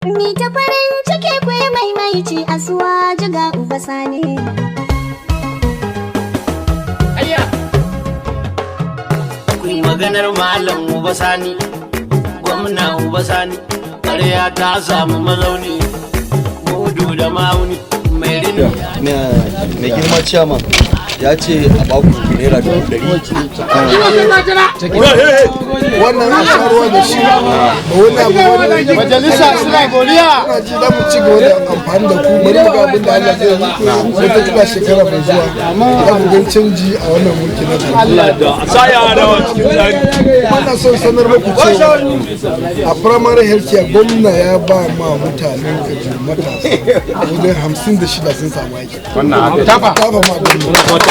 Mi ta farin ciki ku yi maimaici Asuwaju ga Uba Sani. Ayya! Ku yi maganar Malam Uba Sani, gwamna Uba Sani, ƙarya ta samu mazauni, mudu da ma'auni, mai rini. Mai girma ciyaman ya ce a baku ₦100,000. Wannan a sha ruwa da shi ba wani abu wani. Majalisa suna godiya. Ina ji za mu ci gaba da amfani da ku. Bari mu ga abin da Allah zai yi. Wata kila shekara mai zuwa za ku gan canji a wannan mulki na Kaduna. Kuma na son sanar muku cewa a primary health care, gwamna ya ba ma mutanen Kajuru matasa wajen 56 sun samu aiki. Tafa tafa ma gwamna. Muku amfani.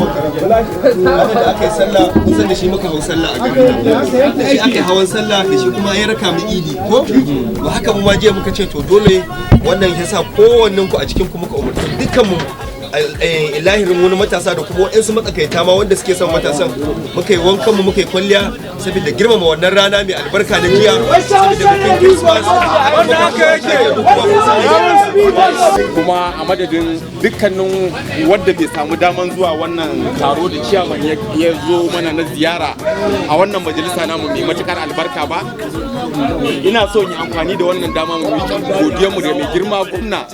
Ranar da aka yi sallah, kusan da shi muka hau sallah a garin nan, da shi aka yi hawan sallah da shi, kuma ya raka mu idi, ko ba haka? Mu ma jiya muka ce to dole wannan yasa kowannen ku a cikin ku muka umarci dukkan mu lahirin wani matasa da kuma waɗansu matsakaita ma wanda suke son matasan, muka yi wankan mu, muka yi kwalliya saboda girmama wannan rana mai albarka na jiya, saboda bikin Christmas. Kuma a madadin dukkanin wadda bai samu daman zuwa wannan taro da ciyaman ya zo mana na ziyara a wannan majalisa namu mai matukar albarka ba, ina so yi amfani da wannan dama mu miƙa godiyarmu da mai girma gwamna,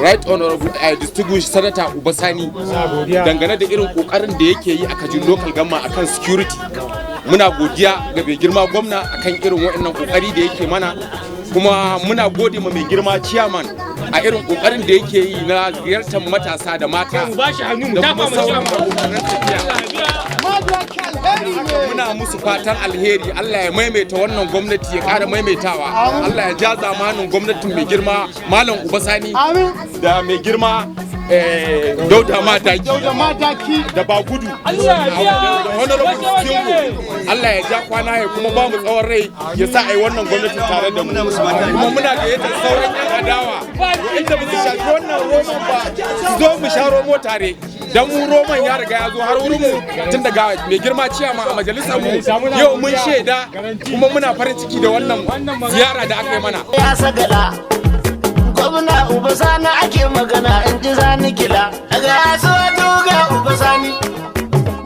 Right Honorable Distinguished Senator Uba Sani, dangane da irin kokarin da yake yi a Kajuru Local Government akan security. Muna godiya ga mai girma gwamna akan irin waɗannan kokari da yake mana, kuma muna gode ma mai girma chairman a irin kokarin da yake yi na ziyartar matasa da mata da kuma sauran abokanan tafiya. Muna musu fatan alheri. Allah ya maimaita wannan gwamnati, ya ƙara maimaitawa. Allah ya ja zamanin gwamnatin mai girma Malam Uba Sani da mai girma Dauda Madaki da Bagudu da Honorable Singo. Allah ya ja kwana ya kuma ba mu tsawon rai, ya sa a yi wannan gwamnatin tare da mu. Kuma muna gayyatar sauran yan adawa inda ba su shafi wannan roman ba, su zo mu sha romo tare, dan mu roman ya riga ya zo har wurin mu tun daga mai girma ciyama a majalisar mu. Yau mun shaida kuma muna farin ciki da wannan ziyara da aka yi mana. Ya sagala, gwamna Uba Sani ake magana, in ji zani kila ga Asuwaju ga Uba Sani,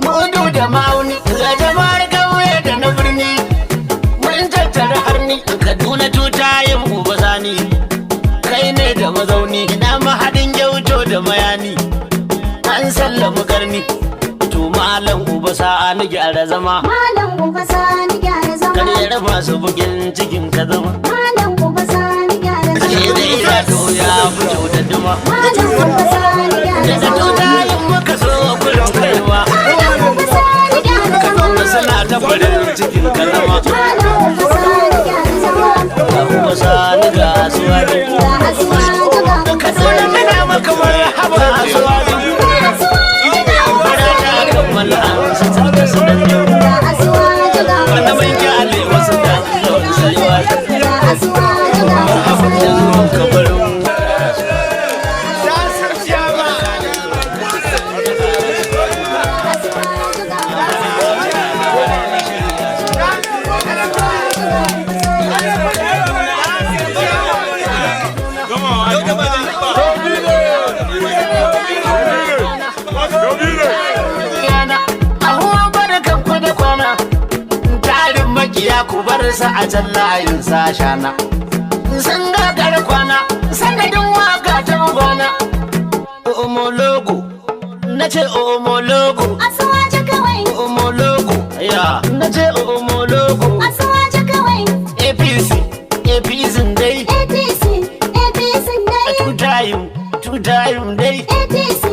mudu da ma'auni, ga jama'ar kauye da na birni mun tattara harni. Kaduna tuta yin Uba Sani, kai ne da mazauni, ina mahadin gyauto da mayani, an sallama karni. To Malam Uba Sani, gyara zama. Malam Uba Sani, gyara zama. Kar masu bukin cikin ka zama. Malam Uba Sani, gyara Shi zama. da ita ya fito da duma. Malam Uba Sani, gyara Daga zama. tutayin muka so kullum kaiwa. Malam Uba Sani, gyara zama. Suna ta farin cikin ka zama. Malam Uba Sani, gyara zama. Uba Sani ga Asuwaju. Ga Asuwaju ga Uba Kaduna Sani. tana maka marhaba, Asuwaju. Ga Asuwaju ga Uba Bara ta Sani. kammala an su tsaka su da Ga Asuwaju ga Uba wanda mun Sani. kyale wasu da sayuwa. Ga Asuwaju ga Uba Sani. Kabarin. Asuwaju ga Uba Sani. Yana ahuwa, barkan ku da kwana. Tarin makiya ku bar sa a can layin sashana, sun gagar kwana sanadin waka ta bana. Omologo, na ce omologo. Asuwaju kawai. Omologo ya, na ce omologo. Asuwaju kawai. APC, APC dai. APC, APC dai. Two time, two time dai. APC,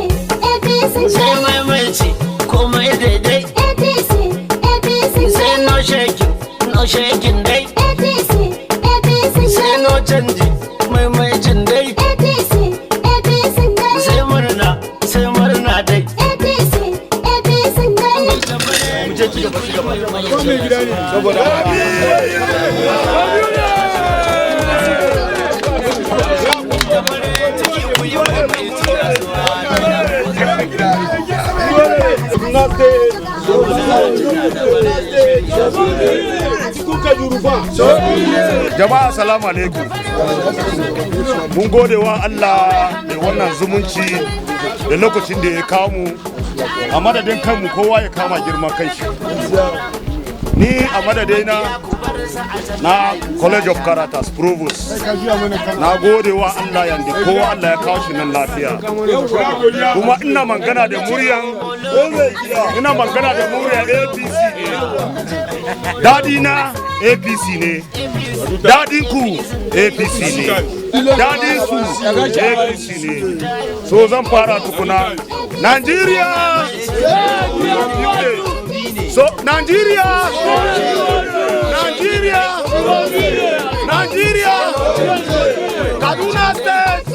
APC Sai dai. maimaici komai daidai. APC, APC Sai dai. no shaking, no shaking dai. APC, APC Sai dai. no canji, maimaicin dai. APC, APC dai. Sai murna, sai murna dai. APC, APC dai. Saboda Ga Jama'a, salamu alaikum. Mun gode wa Allah da wannan zumunci da lokacin da ya kawo mu. A madadin kanmu, kowa ya kama girman kai shi. Ni a madadina na College of Caritas Provost, na gode wa Allah yanda kowa Allah ya kawo shi nan lafiya. Kuma ina magana da muryan APC ne. Dadi na APC ne, dadin ku APC ne, dadin su APC ne. So zan fara tukuna. Nigeria, so Nigeria, Nigeria, Nigeria, Kaduna State,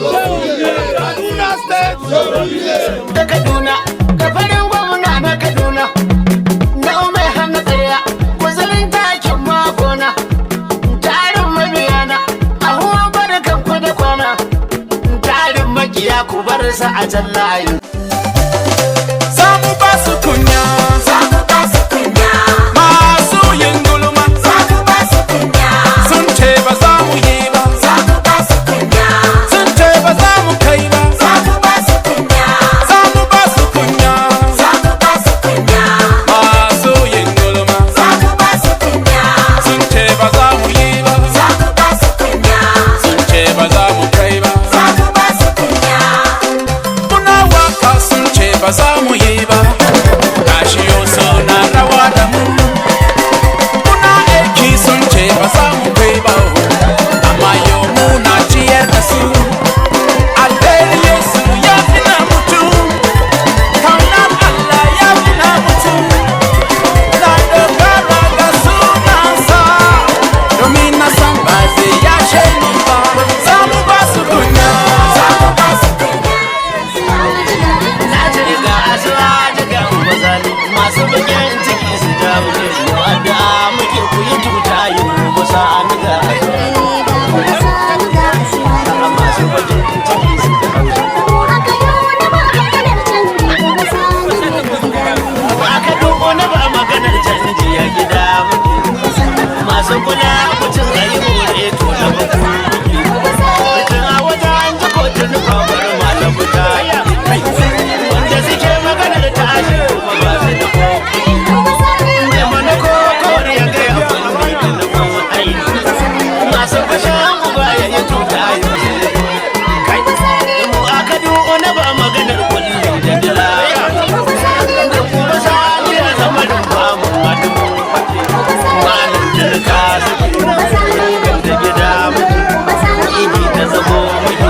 Kaduna State. Da Kaduna, gabanin gwamna na Kaduna, na mai hannu tsaya, guzurin takin magona, tarin mabiyana, a huwa barkan ku da kwana, tarin makiya ku bar sa a can layi. Za mu ba su kunya. Za mu ba su kunya. Masu yin gulma. Za mu ba su kunya. Sun ce ba za mu yi ba. Za mu ba su kunya. Sun ce ba za mu kai ba. Za mu ba su kunya. Za mu ba su kunya. Za mu ba su kunya. Masu yin gulma. Za mu ba su kunya. Sun ce ba za mu yi ba. Za mu ba su kunya. Sun ce ba za mu kai ba. Za mu ba su kunya. Muna waka, sun ce ba za mu yi ba. Gashi yau suna rawa da mu. Muna aiki, sun ce ba za mu kai ba. Amma yau muna ciyar da su. Alheri Yesu ya fi na mutum. Kaunar Allah ya fi na mutum. Na dogara ga sunansa, domin na san ba zai yashe ni ba. Za mu ba su kunya. Za mu ba su kunya. Na ce ga asuwa ga Uba Sani, masu bakin ciki su jawo yau addu'a muke ku yi tuta yau Uba Sani ga asuwa, masu bakin ciki su jawo. Aka dubo na ba maganar canji ya gida muke, masu kula mutum a yi more to da mutum mutum a wata an ji kotun kwamar malamu ta wanda suke maganar tashi kuma ba su da ko mai mana ko kawai ya gaya kulmi da nufin aiki, masu fashin uba ya yi tuta kai mu. Aka dubo na ba maganar kullum da dila da kuma sani ya zama da kwamun madumin fake malam jirka suke da gida muke idi ta zamo muke.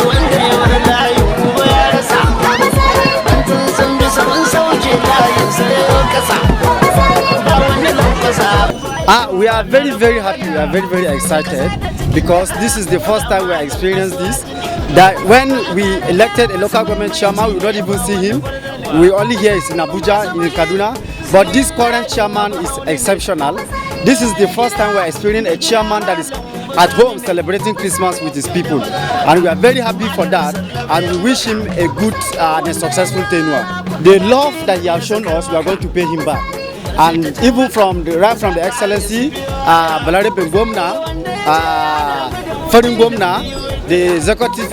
Wanda ya wani layin uba ya rasa sun bisa mun sauke layin sai kasa ba wani lankwasa. We are very, very happy. We are very, very excited because this is the first time we are experiencing this. That when we elected a local government chairman, we don't even see him. We only hear he's in Abuja, in Kaduna. But this current chairman is exceptional. This is the first time we are experiencing a chairman that is at home celebrating Christmas with his people. And we are very happy for that. And we wish him a good and a successful tenure. The love that he has shown us, we are going to pay him back. And even from the right from the Excellency Balarabe Gwamna, Farin Gwamna, the executive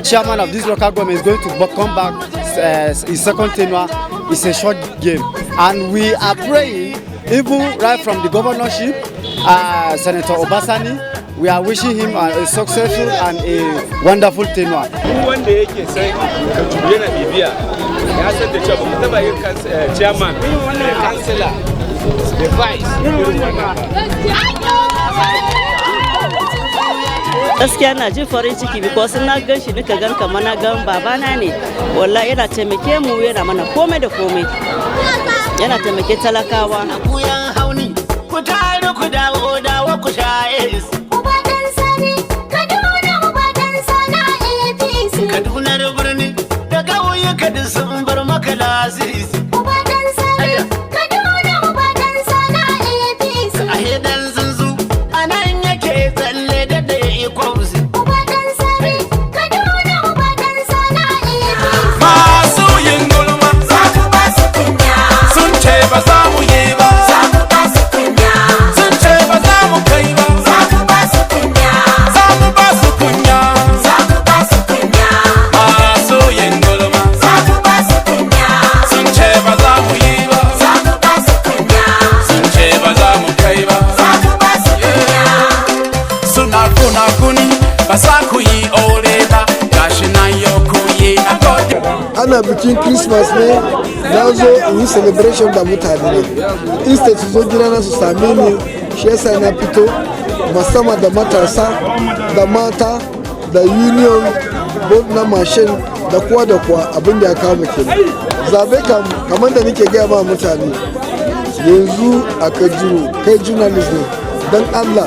chairman of this local government is going to come back his second tenure. It's a short game, and we are praying even right from the governorship, Senator Uba Sani, we are wishing him a successful and a wonderful tenure. Duk wanda yake san Kajuru yana bibiya ya san da cewa ba mu taba yin chairman da kansila da vice irin wannan ba. Gaskiya na jin farin ciki because na gan shi nika gan kamar na gan babana ne. Wallahi yana taimake mu, yana mana komai da komai, yana taimake talakawa. Kuyan hauni ku taru ku dawo dawo ku sha AC. Uba dan Sani, Kaduna, Uba dan Sani a APC. Kaduna. Ƙauyuka duk sun bar maka lasisi. Uba Dan Sani, Kaduna, Uba Dan Sani a APC. A hidan zunzu a nan yake tsalle da da ikwamsi. Uba Dan Sani, Kaduna, Uba Dan Sani a APC. Masu yin gulma Za mu ba su kunya. sun ce ba za mu yi ba. Za mu ba su kunya. Sun ce ba za mu kai ba. Za mu ba su kunya. Za mu ba su kunya. Za mu ba su kunya. Masu yin gulma Za mu ba su kunya. sun ce ba za mu yi ba. Za mu ba su kunya. Sun ce ba za mu kai ba. Za mu ba su kunya. Suna kuna kuni ba za ku yi aure ba. Gashi nan yau ku yi, na gode. Ana bikin Christmas ne, na zo in yi celebration da mutane na. Instead su zo gidana su same ni, shi yasa na fito musamman da matasa da mata da union board na mashin da kowa da kowa. Abin da ya kawo mu kenan. Zabe kam, kamar da nake gaya ma mutane yanzu a Kajuru, kai journalist ne, don Allah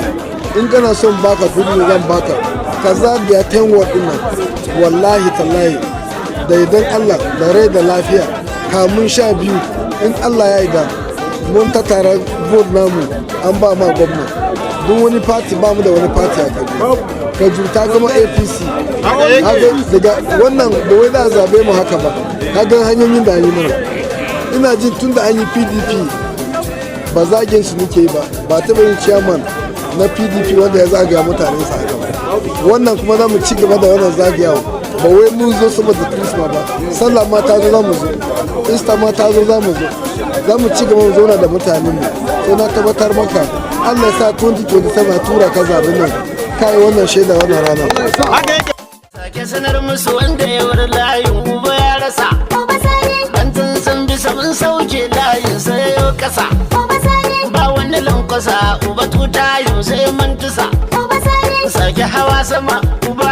in kana son baka kudi ne, zan baka ka zagaya 10 ward din nan. Wallahi tallahi, da idan Allah da rai da lafiya, kamun 12, in Allah ya yarda, mun tattara vote namu an ba ma gwamna. Duk wani party, ba mu da wani party a Kajuru. Kajuru ta zama APC. Kaga daga wannan da wai za a zabe mu haka ba. Kaga hanyoyin da an yi mana, ina jin tun da an yi PDP, ba zagin su nake yi ba, ba taɓa yin chairman na PDP wanda ya zagaya mutanen sa haka ba. Wannan kuma za mu ci gaba da wannan zagayawa. Ba wai mun zo saboda Christmas ba, sallah ma ta zo za mu zo, Easter ma ta zo za mu zo. Za mu ci gaba mu zauna da mutanen mu. So na tabbatar maka, Allah ya sa 2027 a tura ka zaɓen nan, kai wannan shaida wannan rana. Sake sanar musu wanda ya bar layin Uba ya rasa. Uba Sani. Dan sun bisa mun sauke layin sai yau kasa. Uba Sani. Ba wani lankwasa, Uba tuta yau sai mun tusa. Uba Sani. Sake hawa sama. Uba.